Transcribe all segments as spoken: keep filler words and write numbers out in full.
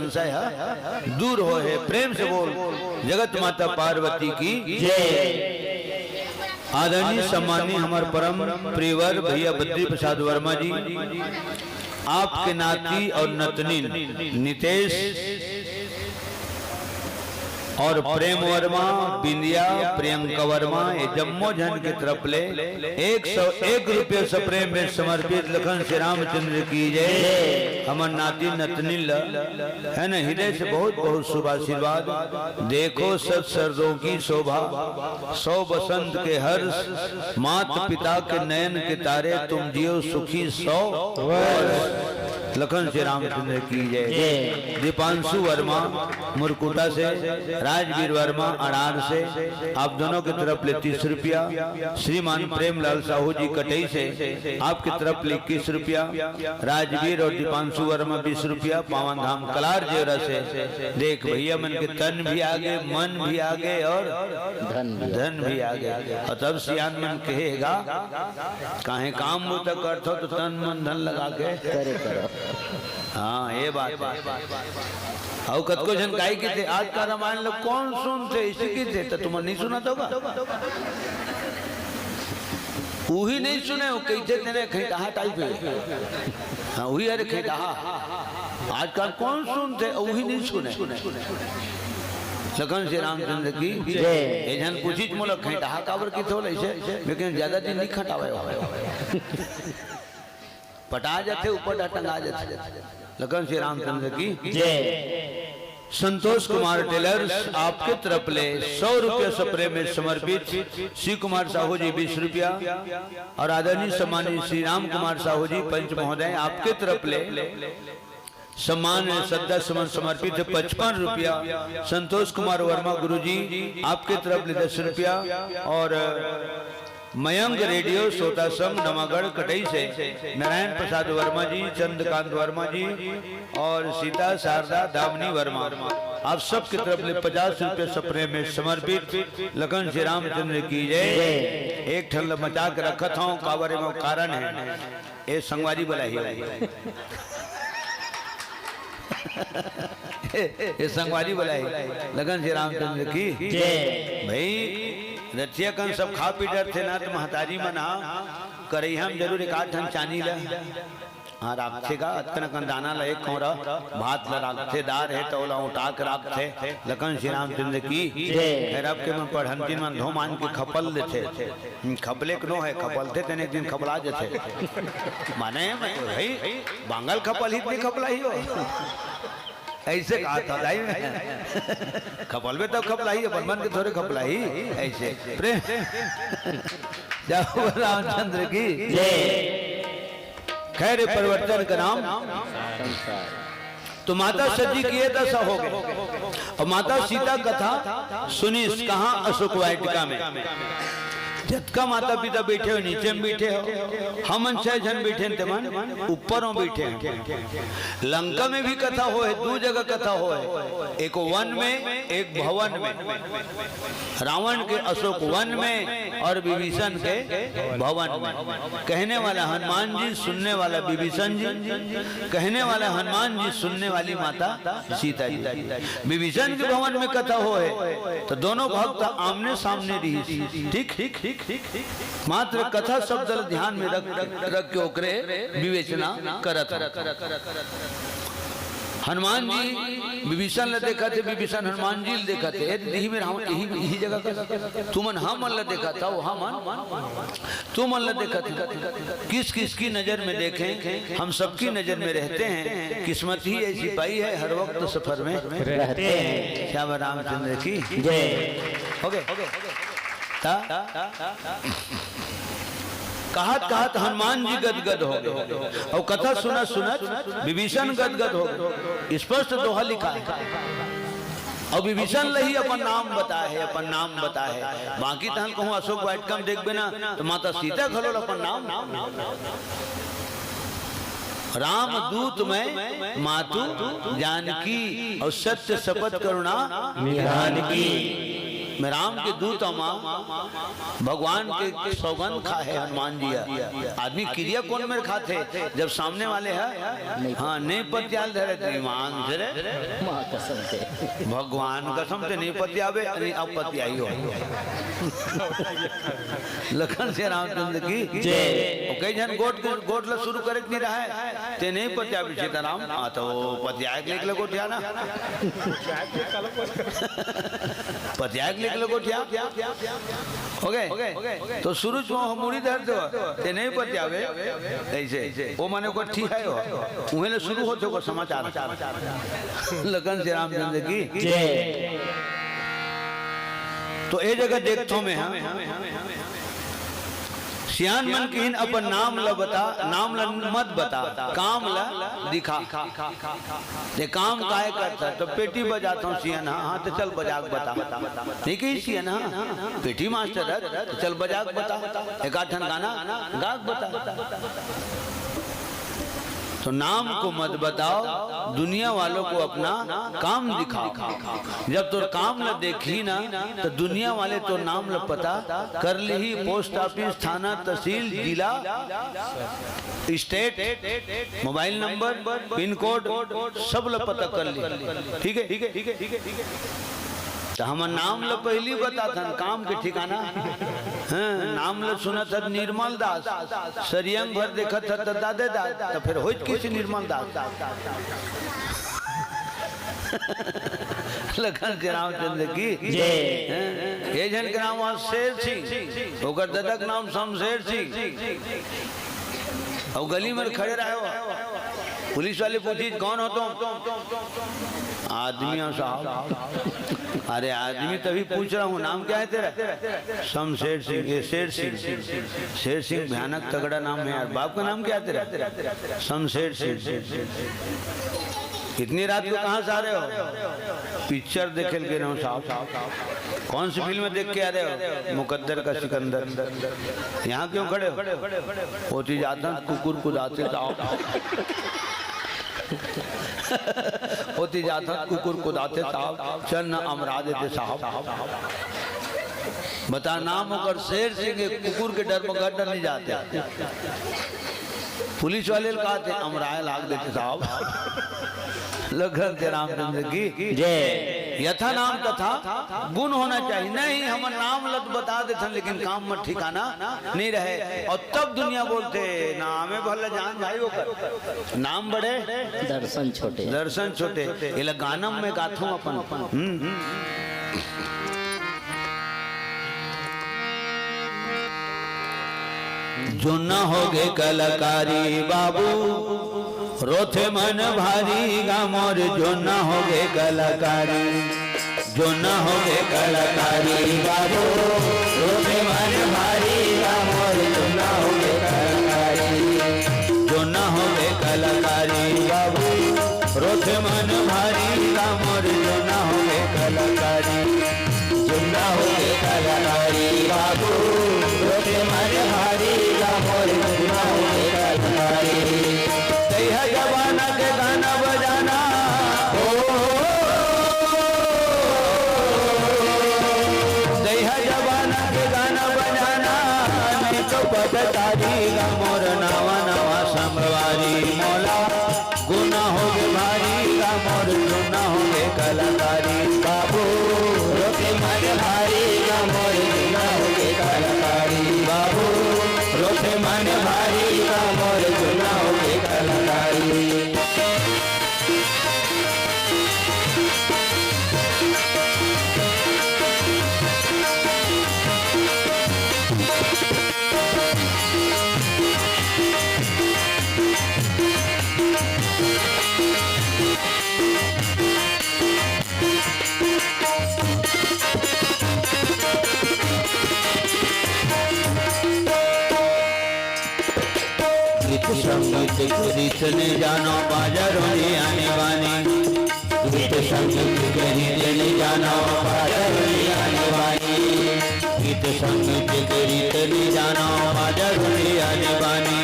संशय ह दूर होए हे। प्रेम से बोल, जगत माता पार्वती की जय। आदरणीय सम्माननीय हमर परम प्रियवर भैया बद्री प्रसाद वर्मा जी, आपके नाती और नतनिन नितेश और प्रेम वर्मा, बिंदिया, प्रियंका वर्मा, ये जम्मो झन के तरफ ले एक सौ एक रुपये सप्रेम भेंट समर्पित। लखन श्री रामचंद्र की जय। हमर नाती नतनिन ल, है ना, हृदय से बहुत बहुत शुभ आशीर्वाद। देखो शत शरदों की शोभा, सौ बसंत के हर्ष, मात पिता के नयन के तारे, तुम जियो सुखी सौ वर्ष। लखन श्री रामचंद्र की जय। जय। दीपांशु वर्मा मुरकुटा से, राजवीर वर्मा अड़ार से, आप दोनों की तरफ ले तीस रुपया। श्रीमान प्रेमलाल साहू जी कटई से, आपकी तरफ ले इक्कीस रुपया। राजवीर और दीपांशु वर्मा बीस रुपया। पावन धाम कलार जेवरा से, देख भैया मन के तन भी आगे, मन भी आगे और धन भी धन भी आगे। और तब सियान मन कहेगा, काहे काम बुता करथो तो तन मन धन लगा के करे करो। हाँ, ये बात हे। अउ कतको झन काई किथे, आज का रामायण ल कोन सुनथे, इसे किथे, त तुमन नइ सुनत होगा। उही नइ सुने, वो कहिथे तेने खेटहा टाइप हे। हाँ, उही अरे खेटहा। आजकल कोन सुनथे, उही नइ सुने। लखन श्री रामचंद्र की जय। ये झन पूछिस मोला खेटहा काबर किथे होले इसे, लेकिन ज्यादा दिन नइ खटावे हो। पटा जाथे, ऊपर डा टंगा जाथे। लखन श्री रामचंद्र की जय। संतोष कुमार टेलर्स आपके तरफ ले सौ रुपया सप्रेम भेंट समर्पित। शिव कुमार साहू जी बीस रुपया और आदरणीय सम्मानित श्री राम कुमार साहू जी पंच महोदय आपके तरफ ले सम्मान श्रद्धा सुमन समर्पित है पचपन रुपया। संतोष कुमार वर्मा गुरुजी आपके तरफ ले दस रुपया और मयंक रेडियो श्रोता संघ नवागढ़ कटई से नारायण प्रसाद वर्मा जी, चंद्रकांत वर्मा जी और सीता शारदा दामिनी वर्मा, आप सबके तरफ ले पचास रुपये सप्रेम भेंट समर्पित। लखन श्री रामचंद्र की जय। एक ठन ल मचा के रखत हूँ, काबर एमा कारण हे। ए संगवारी बलाही। ए संगवारी बलाही। लखन श्री रामचंद्र की जय। भाई, रथिया कन सब खा पी डरथे ना, त महतारी मन हा करइहा म जरूर एक आध ठन चानी ल, हाँ, राखथे गा, अतकन अकन दाना ल, एक कौरा भात ल राखथे, दार हे त ओला उठा के राखथे। लखन श्री रामचंद्र की जय। खैर, अब के मन पढ़ंती मन धो मान के खपल देथे। हम्म, खपले के नो हे, खपलथे तेन एक दिन खपला जथे। माने, भाई, बांगल खपल ही त नइ खपला ही हो। ऐसे कहा था दाई में। खपलबे तब खपला ही, अपन मन के थोरे खपला ही। ऐसे प्रेम। जय हो रामचंद्र की जय। खैर, परिवर्तन का नाम। तो माता सती के ये दशा हो गई। और माता सीता कथा सुनिस कहाँ? अशोक वाटिका में। जतका माता पिता बैठे हो, नीचे में बैठे हो, हमन छह झन बैठे हैं, तेमन ऊपर में बैठे हैं। लंका में भी कथा होए, दू जगह कथा होए, एक वन में, एक भवन में। रावण के अशोक वन में और विभीषण के भवन में। कहने वाला हनुमान जी, सुनने वाला विभीषण जी। कहने वाला हनुमान जी, सुनने वाली माता सीता जी। विभीषण के भवन में कथा होए तो दोनों भक्त आमने सामने रही। ठीक, ठीक, ठीक, ठीक। मात्र कथा शब्द ल ध्यान में रख, रख के ओकरे विवेचना करत हन। हनुमान जी विभीषण ल देखत हे, विभीषण हनुमान जी ल देखत हे। ए, इही मेर हम, इही, इही जगह का तुमन हमन ल देखत हव, हमन तुमन ल देखत हव। किस किस की नजर में देखें, हम सबकी नजर में रहते हैं। किस्मत ही ऐसी पाई है, हर वक्त सफर में रहते हैं। श्याम रामचंद्र की जय। हो गए? ता? कहत कहत हनुमान जी गदगद हो गए और कथा सुनत सुनत विभीषण गदगद हो गए। स्पष्ट दोहा लिखा है। और विभीषण ल ही अपन नाम बताए हे, अपन नाम बताए हे। बाकी तहन कहूँ अशोक वाटिका म देखबे ना, तो माता सीता घलो ल अपन नाम। राम दूत मैं मातु जानकी, और सत्य शपथ करुणा निधान की। में राम के दूत अमा भगवान के सौगंध खाहे हनुमान जी ह। आदमी किरिया कोन मेर खाथे, जब सामने वाले ह, हाँ, नहीं पतियाल धरे, तो ईमान से रे। माँ कसम से। भगवान कसम से नहीं पतियावे, नहीं अब पतियाई हो। लखन सिया रामचंद्र की जय। वो कई झन गोठ, गोठ ला शुरू करे के नहीं रहा है, ते नहीं पतियावे सीताराम, हाँ, तो पतियाए के लेके गोठिया ना। पतियाए के लेके गोठिया। हो गए? तो शुरू से वो मुड़ी धर दो, ते नहीं पतियावे, ऐसे। वो माने को ठीक है हो, उहें ले शुरू होथे को समाचार। लखन सिया रामचंद्र की जय। तो ए जगह देखथो में, हाँ, सियान मन किहिन अपन नाम ल बता, नाम ल मत बता, काम ल दिखा। ते काम काय करथा? तो पेटी बजाथों सियान, हाँ, हाँ, तो चल बजा के बता। नहीं कही सियान, हाँ, पेटी मास्टर है, तो चल बजा के बता, एक आध ठन गाना गा के बता। तो नाम को मत बताओ, दुनिया वालों को अपना काम दिखाओ। जब तोर काम ल देखही ना, तो दुनिया वाले तोर नाम ल पता कर लिही, पोस्ट ऑफिस, थाना, तहसील, जिला, state, mobile number, pin code, सब ल पता कर लिही। ठीक है, ठीक है, ठीक है, ठीक है। तो हमर नाम ल पहली बताथन, काम के ठिकाना। हाँ, नाम ल सुनत हत निर्मल दास, सरियंग भर देखत हत त दादे दास, तो फिर होइत किसी निर्मल दास। लखन सिया रामचंद्र की जय। हाँ, ये झन के नाम वहाँ शेर सिंह, ओकर ददा के नाम शमशेर सिंह। अउ गली में खड़े रहे हो, पुलिस वाले पूछी, "कौन हो तुम?" "आदमी हो साहब।" "अरे आदमी तभी पूछ रहा हूँ, नाम क्या है तेरा?" "शमशेर सिंह।" "ये शेर सिंह।" "शेर सिंह भयानक तगड़ा नाम है यार। बाप का नाम क्या है तेरा?" "शमशेर सिंह।" "इतनी रात को कहाँ से आ रहे हो?" "पिक्चर देखे ल गे रहे हो साहब।" "कौन सी फिल्म देख के आ रहे हो?" "मुकद्दर का सिकंदर।" "यहाँ क्यों खड़े हो?" "ओती जाथन कुकुर कुदाथे साहब।" "ओती जाथन कुकुर कुदाथे साहब, चल न अमरा देते साहब।" बता, नाम ओकर शेर सिंह के, कुकुर के डर में घर डर नहीं जाते। पुलिस वाले ल कहते, "अमराए लाग देते साहब।" लखन सिया रामचंद्र की जय। यथा नाम तथा गुण होना चाहिए। नहीं, हमर नाम ल त बता देथन, लेकिन काम म ठिकाना नहीं रहे। और तब दुनिया बोलथे, "नामे भला जान भाई ओकर, नाम बड़े, दर्शन छोटे।" दर्शन छोटे। एला गानम में गाथों अपन। हम्म। जुन्ना होगे कलाकारी बाबू, रोथे मन भारी गा मोर, जुन्ना होगे कलाकारी। जुन्ना होगे कलाकारी बाबू, रोथे मन भारी गा मोर, जुन्ना होगे कलाकारी। जुन्ना होगे कलाकारी बाबू, रोथे मन भारी गा मोर, जुन्ना होगे कलाकारी। जुन्ना होगे कलाकारी बाबू, रोथे मन भारी गा मोर, जुन्ना होगे कलाकारी। तैहा जमाना के गाना बजाना, ओ, तैहा जमाना के गाना बजाना, नहीं तो पटदारी गा मोर, नवा नवा संगवारी मोला। गुना होगे भारी गा मोर, जुन्ना होगे कलाकारी बाबू, रोथे मन भारी गा मोर, जुन्ना होगे कलाकारी बाबू, रोथे मन भारी गा मोर, जुन्ना होगे कलाकारी। गीत संगीत के रीत ने जानो, बाजारों ने आने वाली। गीत संगीत के रीत ने जानो, बाजारों ने आने वाली। गीत संगीत के रीत ने जानो, बाजारों ने आने वाली।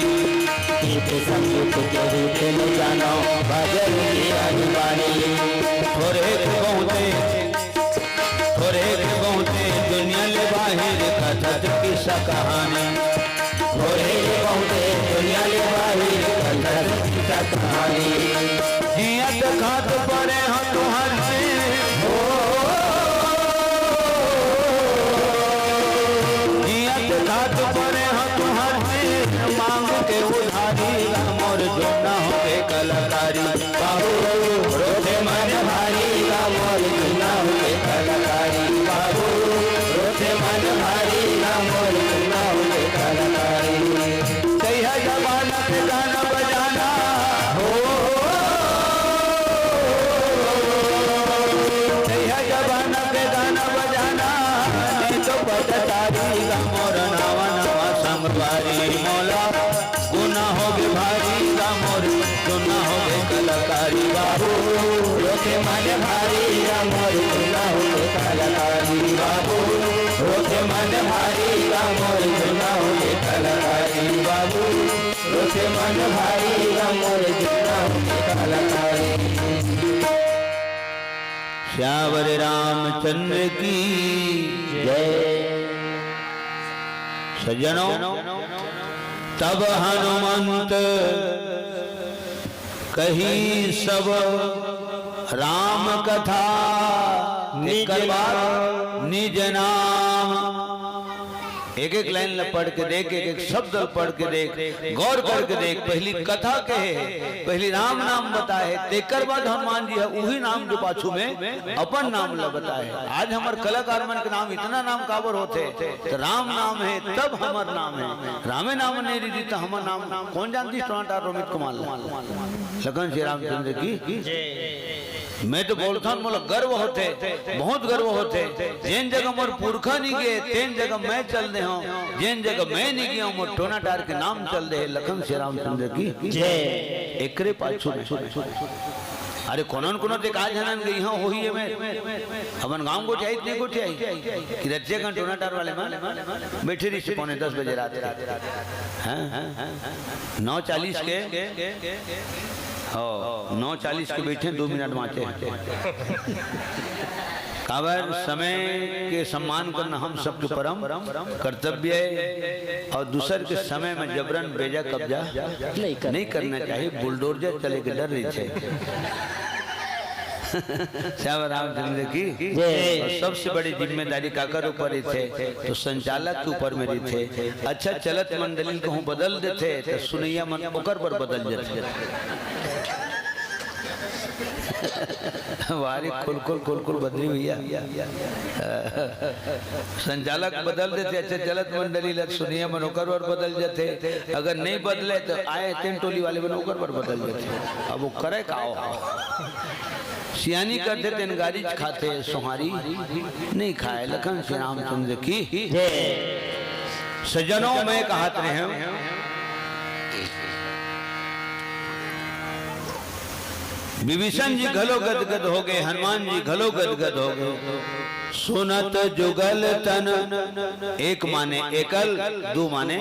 गीत संगीत के रीत ने जानो, बाजारों ने आने वाली। थोरे के बहुते, थोरे के बहुते, कथत किस्सा कहानी। भोरे बहुते दुनिया ले बाहिर कथत किस्सा कहानी। जियत खात परे ह तुहर से, हो, जियत खात परे ह तुहर से, मांग के उधारी गा मोर जुन्ना होगे कलाकारी। बाबू, रोथे मन भारी गा मोर जुन्ना होगे कलाकारी। बाबू, रोथे मन भारी गा मोर जुन्ना होगे कलाकारी। कहिया जमाना के गाना बजाना, हो, कहिया जमाना के गाना बजाना, नहीं तो पटदारी गा मोर नावा नावा संगवारी मोला। गुना होगे भारी गा मोर, जुन्ना होगे कलाकारी बाबू। रोथे मन भारी गा मोर, जुन्ना होगे कलाकारी बाबू। रोथे मन भारी गा मोर, जुन्ना होगे कलाकारी बाबू। रोथे मन भारी गा मोर, जुन्ना होगे कलाकारी। श्यावर रामचंद्र की जय। सज्जनों, तब हनुमंत कही सब राम कथा, निज तेकर बाद नाम। निज नाम। एक एक लाइन ल पढ़ के देख, एक एक शब्द ल पढ़ के देख, गौर करके देख। पहली कथा कहे हे, पहली राम नाम बताए हे, तेकर बाद हनुमान जी ह उही नाम के पाछू में अपन नाम ल बताए हे। आज हमर कलाकार मन के नाम इतना नाम काबर होथे? त राम नाम हे तब हमर नाम हे, रामे नाम नहीं रही त हमर नाम कोन जानती? टोनाटार रोमित कुमार ल। लखन श्री रामचंद्र की। मैं तो बोलथन, मोला गर्व होथे, बहुत गर्व होथे। जेन जगह मोर पुरखा नहीं गए, तेन जगह मैं चल दे हूँ। जेन जगह मैं नहीं गया हूँ, मोर टोनाटार के नाम चल दे हे। लखन श्री रामचंद्र की जय। एकरे पाछू में। अरे, कोनो न कोनो ते का झनन गई हाँ होही है मैं। अपन गाँव गोठियाई, नहीं गोठियाई। कि रतिया कन टोनाटार वाले मन बैठे रही से पौने दस बजे रात के। हाँ? नौ चालीस के, हो, नौ चालीस के बैठे, दो मिनट बाँचे। काबर समय के सम्मान करना हम सबके परम कर्तव्य हे, अउ दूसर के समय में जबरन बेजा कब्जा नहीं करना चाहिए। बुलडोजर चले के डर रहिथे। श्याम रामचंद्र की जय। अउ सबसे बड़ी जिम्मेदारी काकर ऊपर रहिथे? तो संचालक के ऊपर में रहिथे। अच्छा चलत मंडली ल कहूँ बदल देथे त सुनइया मन ओकर बर बदल जाथे। वारी खुलखुल खुलखुल बदली भैया। संचालक बदल देथे, अच्छा चलत मंडली ल सुनइया मन ओकर बर बदल जाथे। अगर नहीं बदले त आए तेन टोली वाले मन ओकर बर बदल जाथे। अब वो करे का हो? सियानी करथे तेन गारिच खाथे, सोहारी नहीं खाए। लखन श्री रामचंद्र की जय। सज्जनों, मैं कहत रहे हूँ, विभीषण जी घलो गदगद हो गए, हनुमान जी घलो गदगद हो गए। सुनत जुगल तन, एक माने एकल, दू माने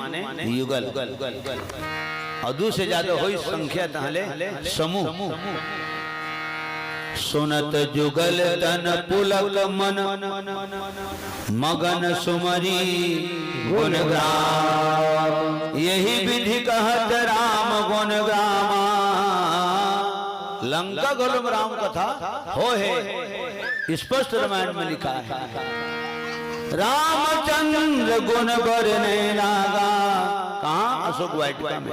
युगल। अउ दू से ज्यादा होई संख्या तहले समूह। सुनत जुगल तन पुलक मन, मगन सुमरी गुण गाम। यही विधि कहत राम गुण गामा। लंका घलो म राम कथा होहे। स्पष्ट रामायण में लिखा है, रामचंद्र गुण बरनय लागा। कहाँ? अशोक वाटिका में,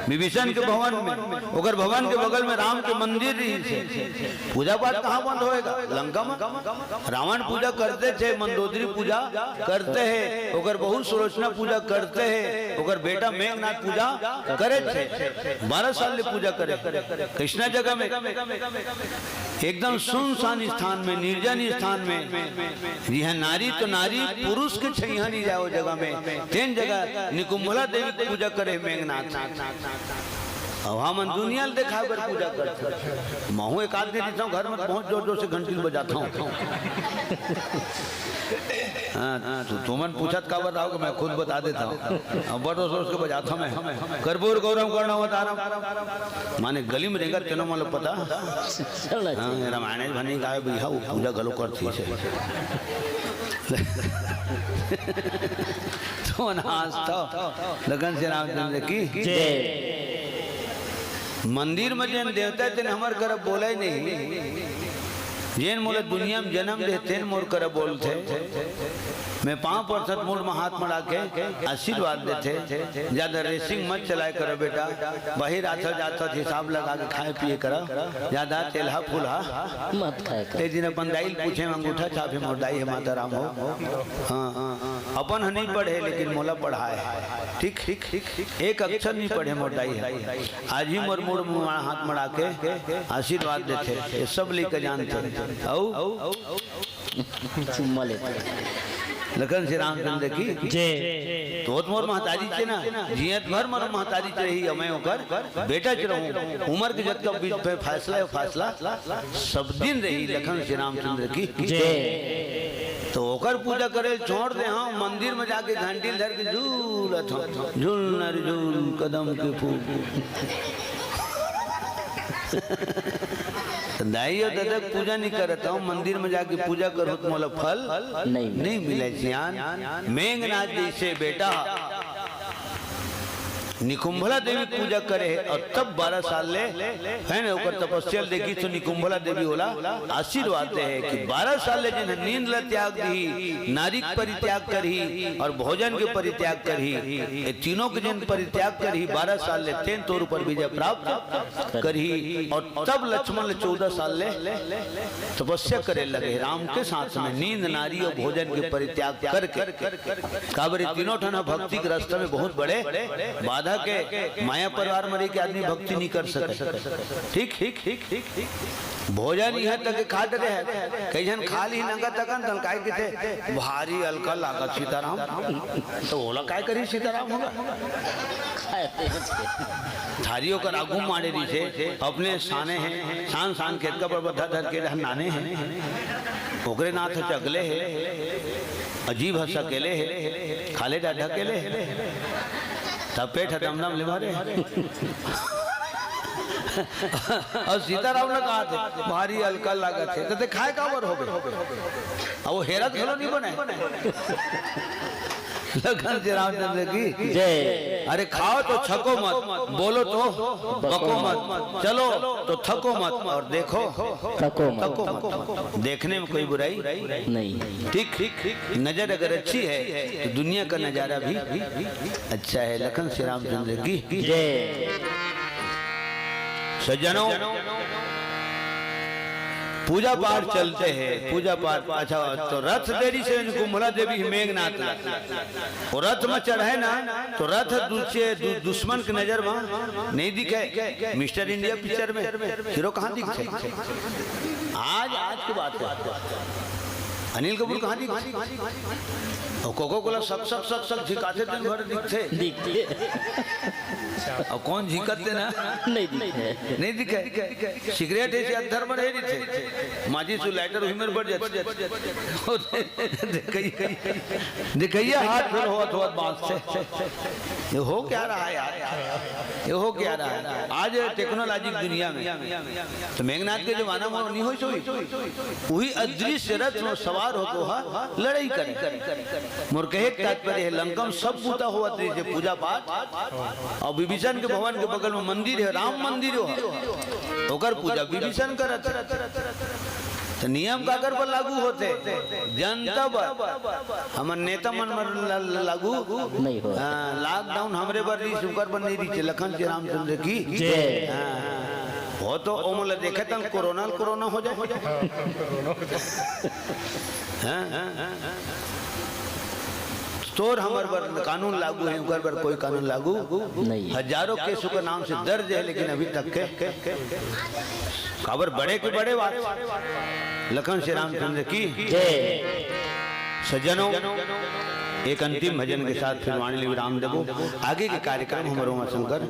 विभीषण के भवन में। ओकर भवन के बगल में राम के मंदिर रहिस हे। पूजा पाठ कहाँ बंद होएगा? लंका में। रावण पूजा करते थे, मंदोदरी पूजा करते हैं, ओकर बहू सुलोचना पूजा करते हैं, ओकर बेटा मेघनाथ पूजा करे थे, बारह साल ले पूजा करे। कृष्णा जगह में एकदम सुनसान स्थान में, निर्जन स्थान में, जिहाँ नारी तो नारी, पुरुष के छैया नहीं जाए वो जगह में, तेन जगह निकुंभला देवी के पूजा करे मेघनाथ। अब हमन दुनिया ल देखाए बर पूजा करथन। महूँ एक आदमी रहिथौं, घर में बहुत जोर जोर से घंटी ल बजाथौं। हाँ, तो तुमन पूछत काबर रहोगे, मैं खुद बता देता हूँ। अब बड़ जोर जोर से बजाथौं मैं, कर्पूर गौरम करुणावतारम। माने गली में रेंगत तेनो मन ल पता। चल, हाँ, रामायण भनी गाय बिहा, वो पूजा घलो करती है। तो नाच तो लखन सिंह रामचंद्र की। जय। मंदिर में जेन देवता तेन हमर करा बोले नहीं, जेन मोला दुनिया में जन्म दे तेन मोर करा बोलथे। मैं पाँव परसत मुड़ में हाथ मड़ा के आशीर्वाद देथे। ज्यादा रेसिंग मत चलाए करा बेटा, बाहिर आथा जाथा हिसाब लगा के खाए पिए करा, ज्यादा तेलहा फुलहा मत खाए कर। एक दिन अपन दाई ल पूछे, अंगूठा छापे मोर दाई हे माता राम हो। हाँ, अपन ह नहीं पढ़े लेकिन मोला पढ़ाए हे। ठीक, ठीक, ठीक, एक अक्षर नहीं पढ़े मोर दाई हे। आज ही मोर मुड़ में हाथ मड़ा के आशीर्वाद देथे, ये सब लेके जानथे। अउ चुम्मा लेथे। लखन सिंह रामचंद्र की। जय। तो मोर महतारी चे ना, जियत भर मोर महतारी चे रही, मैं ओकर बेटा च रहूं। उमर के जतका बीच में फैसला हे, फैसला सब दिन रही लखन सिंह रामचंद्र की। जय। तो ओकर पूजा करे ल छोड़ दे, हाँ, मंदिर में जाके घंटी ल धर के झूलत हूँ, झूल नर झूल कदम के फूल। दाई अउ ददा के पूजा नहीं करत हूँ, मंदिर में जाके पूजा करूँ तो मोला फल नहीं मिले। नहीं मिले सियान। मेघनाथ जैसे बेटा निकुंभला देवी के पूजा करे हे अउ तब बारह साल ले, है ना, ओकर तपस्या ल देखिस तो निकुंभला देवी ओला आशीर्वाद दे हे कि बारह साल ले जेन नींद ला त्याग दिही, नारी के परित्याग करही अउ भोजन के परित्याग करही, ये तीनों के जेन परित्याग करही बारह साल ले, तेन तोर ऊपर विजय प्राप्त करही। अउ तब लक्ष्मण ले चौदह साल ले तपस्या करे लगे राम के साथ में, नींद, नारी अउ भोजन के परित्याग करके। काबर ये तीनों ठन ह भक्ति के रास्ता में बहुत बड़े बाधा के, माया परिवार में रह के आदमी भक्ति नहीं कर सके। ठीक, ठीक, ठीक, ठीक, ठीक। भोजन इहाँ तक खा डरे हे, कई झन खा ली नंगा तकन तन काय कथे, "भारी हल्का लागत सीताराम।" तो ओला काय करी सीताराम होगा? थारी ओकर आगू माड़े रहिसे, अपने साने हे, सान सान के कबर बद्धा धर के नाने हे, ओकरे नाथ चगले हे, अजीब हंसा केले हे, खाले डाढ़ा केले हे, तब पेट ह दमदम ले मारे। अउ सीताराम ने कहा थे, "भारी हल्का लागत हे," तो ते खाए काबर होबे? अब वो हेरत घलो नहीं बने। लखन सिंह रामचंद्र की जय। अरे खाओ तो छको मत, बोलो तो बको मत, चलो तो थको मत, और देखो थको मत। थको मत। देखने में कोई बुराई नहीं। ठीक, ठीक, ठीक। नजर अगर अच्छी है तो दुनिया का नजारा भी अच्छा है। लखन सिंह रामचंद्र की जय। सज्जनों, पूजा पाठ चलते हैं, पूजा पाठ। अच्छा, तो रथ देरी से कुंभला देवी मेघनाथ ला, वो रथ में चढ़े ना, तो रथ दूसरे दु-, दुश्मन के नजर में नहीं दिखे। मिस्टर इंडिया पिक्चर में हीरो कहाँ दिखथे? आज, आज की बात है, अनिल कपूर कहाँ दिखथे? और कोको कोला सक सक सक सक झिकाथे, दिन भर दिखथे। दिखथे। अउ कोन झिकत ते ना? नहीं दिखे। नहीं दिखे। सिगरेट ऐसे अद्धर में नहीं दिखे। माचिस लाइटर उही मेर बढ़ जाथे। देखइया, देखइया हाथ फेर होत होत बांचथे। ये हो क्या रहा है यार? ये हो क्या रहा है? आज टेक्नोलॉजी की दुनिया में तो मेघनाथ के जमाना में नहीं होई सोई। उही अदृश्य रथ में सवार होके हा लड़ाई करे। मोर कहे के तात्पर्य है, लंका में सब बूता होवत रहिसे, पूजा पाठ। अउ विभीषण के भवन के बगल में मंदिर है, राम मंदिर हो, ओकर पूजा विभीषण करत हे। तो नियम काकर पर लागू होथे? जनता पर। हमर नेता मन पर ला-, ला-, लागू नहीं हो। हाँ, लॉकडाउन हमरे बर रहिस, ओकर बर नहीं रहिस। लखन सिंह रामचंद्र की जय। हाँ। हो तो ओमन ला देखे तन कोरोना ल कोरोना हो जाए। हाँ, हाँ, हाँ, हाँ। तोर हमर बर कानून लागू है, ओकर बर कोई कानून लागू नहीं। हजारों केस ओकर नाम से दर्ज है, लेकिन अभी तक के काबर बड़े के बड़े बात। लखन सिंह रामचंद्र की जय। सज्जनों, एक अंतिम भजन के साथ फिर वाणी ले विराम देबो। आगे के कार्यक्रम हमर उमा शंकर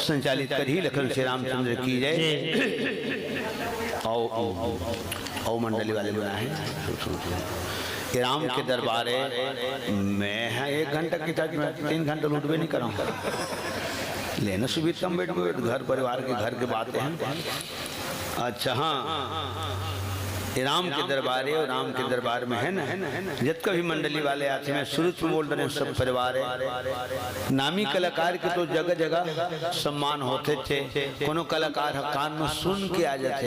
संचालित करही। लखन सिंह रामचंद्र की जय। आओ, आओ, आओ मंडली वाले बुलाए हैं। ये राम के दरबार है, मैं है एक घंटा के साथ, मैं तीन घंटा लूटबे नहीं करूँ। लेना सुबीर, तम बैठ, बैठ, घर परिवार के, घर के बातें हैं। अच्छा, हाँ, ये राम के दरबार हे, अउ राम के दरबार में हे ना, जतका भी मंडली वाले आथे, मैं शुरू में बोल रहे हैं, सब परिवार हे। नामी कलाकार के तो जगह जगह सम्मान होथे चे। कोनो कलाकार ह कान में सुन के आ जाथे,